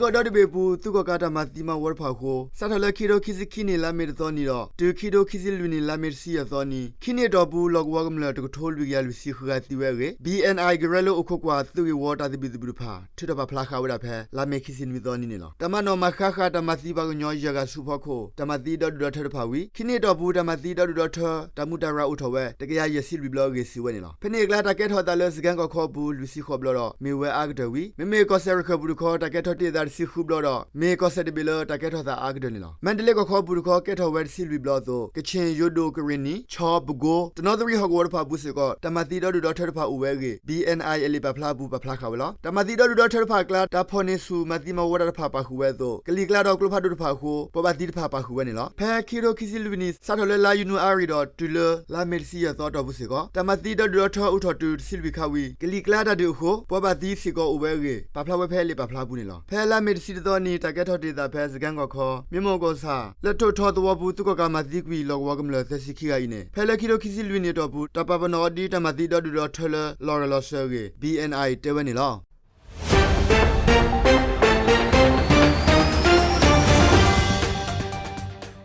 ဒီတဘ့ၣ်အပူၤ သုးကီၣ်ကးတၢ်မၤသံမၤဝီတဖၣ်အဃိ စးထီၣ်လၢခံထိခံဆံခံနံၣ် လါမ့ၤတသီနံၤဒီး တုၤခံထိခံဆံလွံၢ်နံၣ် လါမ့ၤတဆံယဲၢ်သီနံၤ ခံနံၣ်အတီၢ်ပူၤ လီၢ်ကဝီၤကမျၢၢ်တကထိလွံၢ်ကယၤလွံၢ်ဆံဃုဂၤသံဝဲအဂ့ၢ် ဘံၣ်အဲၣ်အဲၣ် ကရၢလိာ်အိၣ်ခိးကွၢ် သုးဂ့ၢ်ဝီတၢ်သဘံၣ်သဘုၣ်တဖၣ် ထုးထီၣ်ပာ်ဖျါဃာ်ဝဲဒၣ်ဖဲ လါမ့ၤခံဆံနွံသီနံၤန့ၣ်လီၤ. တၢ်မၤနီၣ်မၤဃါဃာ်တၢ်မၤသံပှၤကညီယဲၢ်ဂၤဆူဖီခိၣ် တၢ်မၤသံဒီဒူၣ်ဒီထၢတဖၣ်ဝံၤ ခံနံၣ်အတီၢ်ပူၤ တၢ်မၤသံဒီဒူၣ်ဒီထၢ တၢ်မူးတၢ်ရၤအိၣ်ထီၣ်ဝဲ တကယၤယဲၢ်ဆံလွံၢ်ဘျီအဂ့ၢ် စံးဝဲန့ၣ်လီၤ. ဖဲန့ၣ်အကျါ တၢ်ကဲထီၣ်အသးလၢ စကဲၣ်ကီၢ်ခီအပူၤ လွံၢ်ဆံဃိးဘျီဒီး မ့ၢ်ဝဲအါကတၢၢ်ဝံၤ မ့မ့ၢ်ကီၢ်စဲၣ်ရခၢၣ်ပူၤတခီ တၢ်ကဲထီၣ်တ့ၢ်အသးတဆံဃုဘျီဒီး မ့ၢ်ကီၢ်စဲၣ်တဘ့ၣ်လၢတၢ်ကဲထီၣ်သးအါကတၢၢ်န့ၣ်လီၤ. မါတလ့ကီၢ်ခီအပူၤတခီ ကဲထီၣ်ဝဲတဆံလွံၢ်ဘျီအသိး ကခ့ၣ် ယိၤဒိၣ် ကရ့ၣ်နံၣ် ခၠီ ပကိ တနီသရံၣ်ဟီၣ်ကဝီၤတဖၣ်အပူၤစ့ၢ်ကီး တၢ်မၤသံဒီဒူၣ်ဒီထၢတဖၣ်အိၣ်ဝဲအဂ့ၢ် ဘံၣ်အဲၣ်အဲၣ် အလံာ်ပာ်ဖျါအပူၤ ပာ်ဖျါဃာ်ဝဲလီၤ. တၢ်မၤသံဒီဒူၣ်ဒီထၢတဖၣ်အကျါ တၢ်ဖီၣ်န့ၢ်ဆူၣ်မၤသံမၤဝီတၢ်တဖၣ်ပာ်ဃုာ်ဝဲအသိး ကလံၤကျါဒီးကျိဖးဒိၣ်တဖၣ်အဃိ ပှၤဘၣ်သံတဖၣ်ပာ်ဃုာ်ဝဲန့ၣ်လီၤ. ဖဲခံထိခံဆံလွံၢ်နံၣ် စးထီၣ်လၢလါယနူၤအါရံၤဒီးတုၤလၢ လါမ့ၤတဆံယဲၢ်သီအတီၢ်ပူၤစ့ၢ်ကီး တၢ်မၤသံဒီဒူၣ်ဒီထၢအိၣ်ထီၣ်တုၤတဆံလွံၢ်ခါဝံၤ ကလံၤကျါတၢ်ဒုးအဃိ ပှၤဘၣ်သံစ့ၢ်ကီးအိၣ်ဝဲအဂ့ၢ် ပာ်ဖျါဝဲဖဲအလံာ်ပာ်ဖျါအပူၤန့ၣ်လီၤ. ဖဲလါမ့ၤတဆံတသီနံၤ တၢ်ကဲထီၣ်တ့ၢ်အသးဖဲ စကဲၣ်ကီၢ်ခီ မ့ၢ်မိၢ်ကီၢ်ဆၣ် လၢထိၣ်ထီသဝီပူၤ သုးကီၣ်ကးမၤသံကွံာ် လီၢ်ကဝီၤကမျၢၢ်သၢဆံခံဂၤအံၤန့ၣ် ဖဲလၢခံထိခံဆံလွံၢ်နံၣ်အတီၢ်ပူၤ တၢ်ပာ်ပနီၣ်အီၤဒ်တၢ်မၤသံဒီဒူၣ်ဒီထၢလၢလီၤရၢၢ်လီၤစၢၤအဂ့ၢ် ဘံၣ်အဲၣ်အဲၣ် တဲဝဲန့ၣ်လီၤ.